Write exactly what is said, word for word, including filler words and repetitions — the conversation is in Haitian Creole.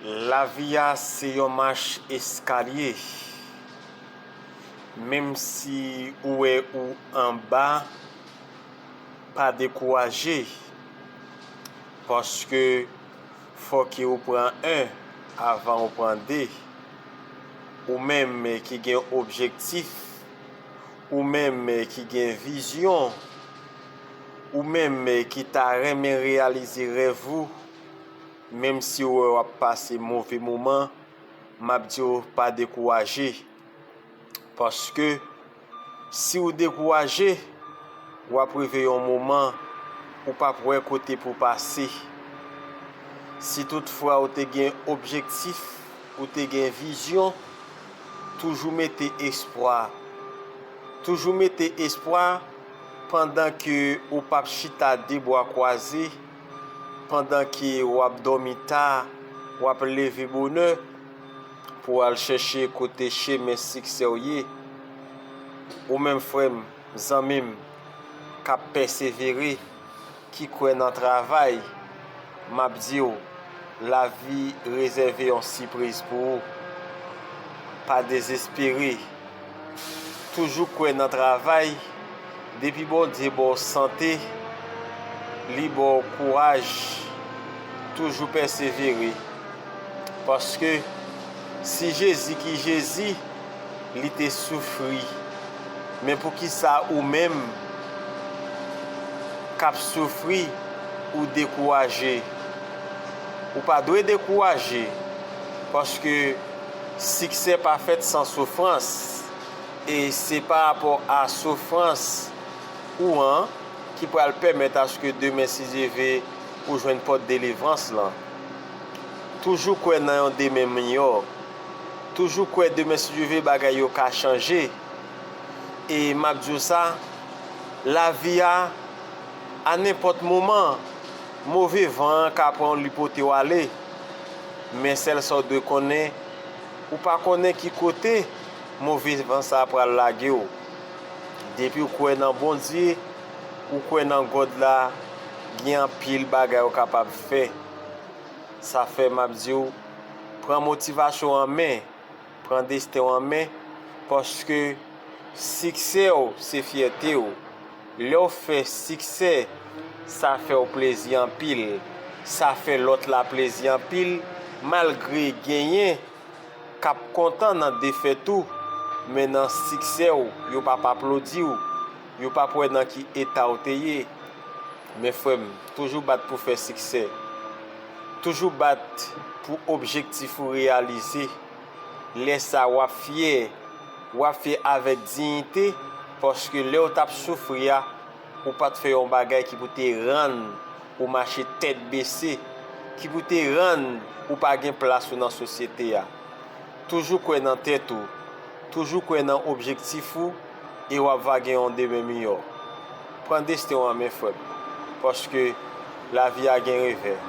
Lavi a se yon mach eskalye. Menm si ou wè ou anba, pa dekouraje. Paske fò ke ou pran en avan ou pran de. Ou menm ki gen objektif, ou menm ki gen vizyon, ou menm ki ta renmen reyalize rèv ou, menm si w wè w ap pase move moman, m ap di w pa dekouraje. Paske si w dekouraje, w ap rive yon moman ou p ap wè kote pou pase. Si toutfwa ou te gen objektif, ou te gen vizyon, toujou mete espwa. Toujou mete espwa pandan ke ou p ap chita de bra kwaze, pandan ke w ap dòmi ta, w ap leve bonè pou w al chèche kote chemen siksè w ye. Ou menm frè m, zanmi m, k ap pèsevere, ki kwè nan travay, m ap di w, lavi rezève yon sipriz pou ou. Pa dezespere. Toujou kwè nan travay. Depi Bondye ba w sante, li ba w kouraj. Toujou pèsevere. Paske si Jezi ki Jezi, li te soufri. Men poukisa ou menm k ap soufri, ou dekouraje? Ou pa dwe dekouraje, paske siksè pa fèt san soufrans. E se pa rapò a soufrans ou an ki pral pèmèt aske demen, si Dye ve, ou jwenn pòt delivrans lan. Toujou kwè nan yon demen miyò. Toujou kwè demen, si Dye ve, bagay yo ka chanje. E m ap di w sa, lavi a, a nenpòt moman, move van an ka pran w, li pote w ale. Men sèl sa w dwe konnen, ou pa konnen ki kote move van sa a pral lage w. Depi w kwè nan Bondye, ou kwè nan God la, gen anpil bagay ou kapab fè. Sa fè m ap di w, pran motivasyon w an men, pran desten w an men, paske siksè w se fyète w. Lè w fè siksè, sa fè w plezi anpil, sa fè lòt la plezi anpil, malgre genyen k ap kontan nan defèt ou, men nan siksè w, yo p ap aplodi w, yo p ap wè nan ki eta w te ye. Men frè m, toujou bat pou fè siksè. Toujou bat pou objektif ou reyalize. Lè sa a, w ap fyè, w ap fyè avèk diyite, paske lè w t ap soufri a, ou pa t fè yon bagay ki pou te rann ou mache tèt bese, ki pou te rann ou pa gen plas ou nan sosyete a. Toujou kwè nan tèt ou, toujou kwè nan objektif ou, e w ap va gen yon demen miyò. Pran desten w an men, frè m, paske lavi a gen revè.